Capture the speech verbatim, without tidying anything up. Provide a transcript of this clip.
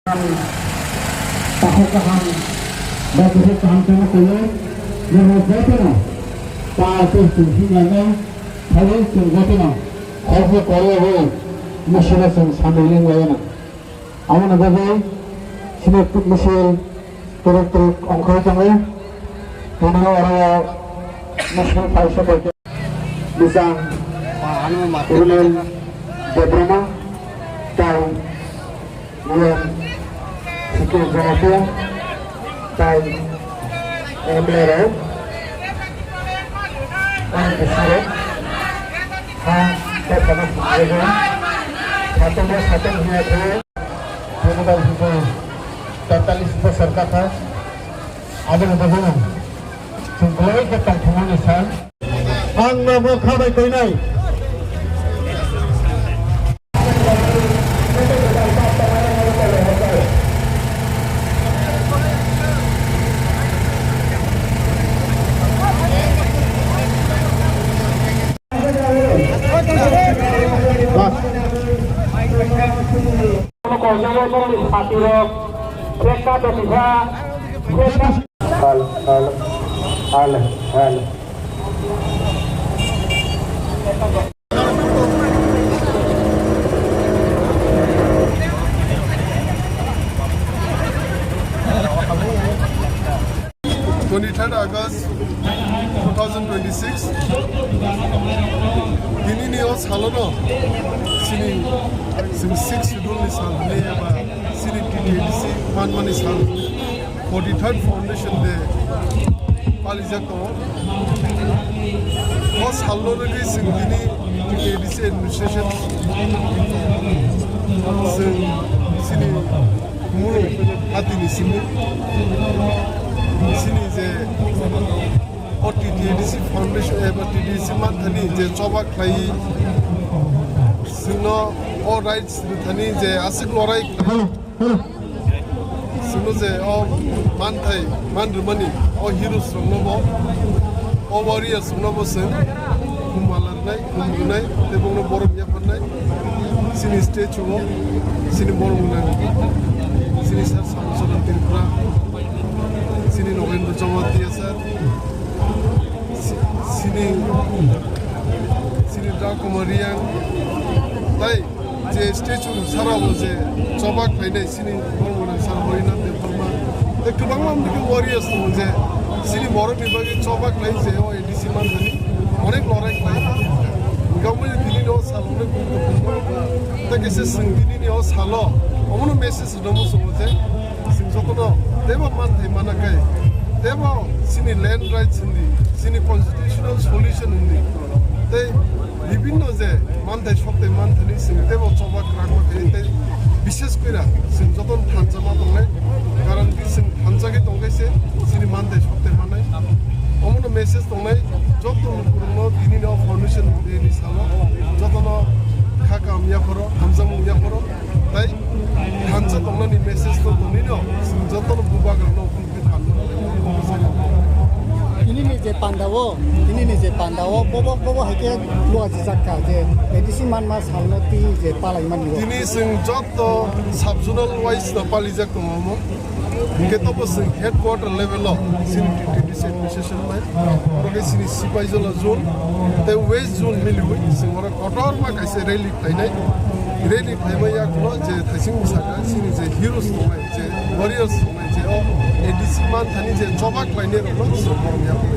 Takhuk kaham, ba bukhuk kaham tongma kolo, norok jotono, pa tei chwng himlano, phaiwi chwng jotono, khoroksa kwrwi abo misilo chwng samung ling laiyana. Aboni bagwi sini misil turuk turuk ongkhorwi tongo. Tini oro misil kaisa bai. Bisang Runel Debrana tei Ian Sikil Jamatia tei M L A rok, ang bisirok ha tei khana sujego, satung bo satung hiya khe. General Hussein, tatalis bosor kha, aboni bagwi chwng belai khe tongthokmani sal. Ang nogo kha bai koinai. Hal, hal, hal, hal. Twenty-third August two thousand twenty-six, tinini o salono chini, chini Sixth Schedule ni sal hwnwi eba chini T T A D C manmani sal hwnwi forty-third Foundation Day palijak tongo. O salno rwgwi chwng tini T T A D C administration, chwng chini Mulu hatini simi chini je o T T A D C Foundation eba T T A D C manthani je choba khlai, chwngno o rights rwthani je aswk lorai. Hello, hello. Chwngno je o manthai man rwmani o heroes rokno bo, o warriors rokno bo chwng khum hala rwnai, khum rwnai, tei bono borom yapharnai. Chini statue o chini borom gwnang, chini Sir Samsudin Tripura, chini Nogendra Jamatia sir, chini, chini Da Kumar Reang, tai je statue sara bo je choba khlainai chini borom gwnang sir Harinath Debbarma, tei kwbangma warriors tongo je chini borokni bagwi choba khlai je o D C manthani onek lorai khlai. Gaboni tini no salongnai buktupungma. Tei kaisa chwng tini ni o salo omono message rwna muchungo je chwng jotono teibo manthai mana khe teibo chini land rights hindi, chini constitutional solution hindi, tei bibinno je manthai sokthai manthani chwng teibo choba kwrwngma khe tei bishes khe ra chwng jotono thansa ma tongnai, karon ki chwng thansa khe tongkhe se chini manthai sokthai mannai. Omono message tongnai joto lukurokno tini no foundation day ni salo jotono kha kaham yapharo, hamjakmung yapharo, tai thansa tongnani message to tonino chwng jotono bubagrano. Tini ni je panda o, tini ni je panda o, bobo, bobo hai khe luajijak kha je A D C manma salno twi je palai mani o. Tini chwng joto sub-zonal wise no palijak tongo omo. Hingke tobo chwng headquarter level o chini T T D C administration bai, oro khe chini Sipaijala zone tei West zone miliwi chwng oro kotorma kaisa rally khlainai. Rally khlaima yagulo je thaising bwsakha chini je heroes tongnai, je warriors tongnai, je o A D C manthani je choba khlainai rokno chwng borom yapri.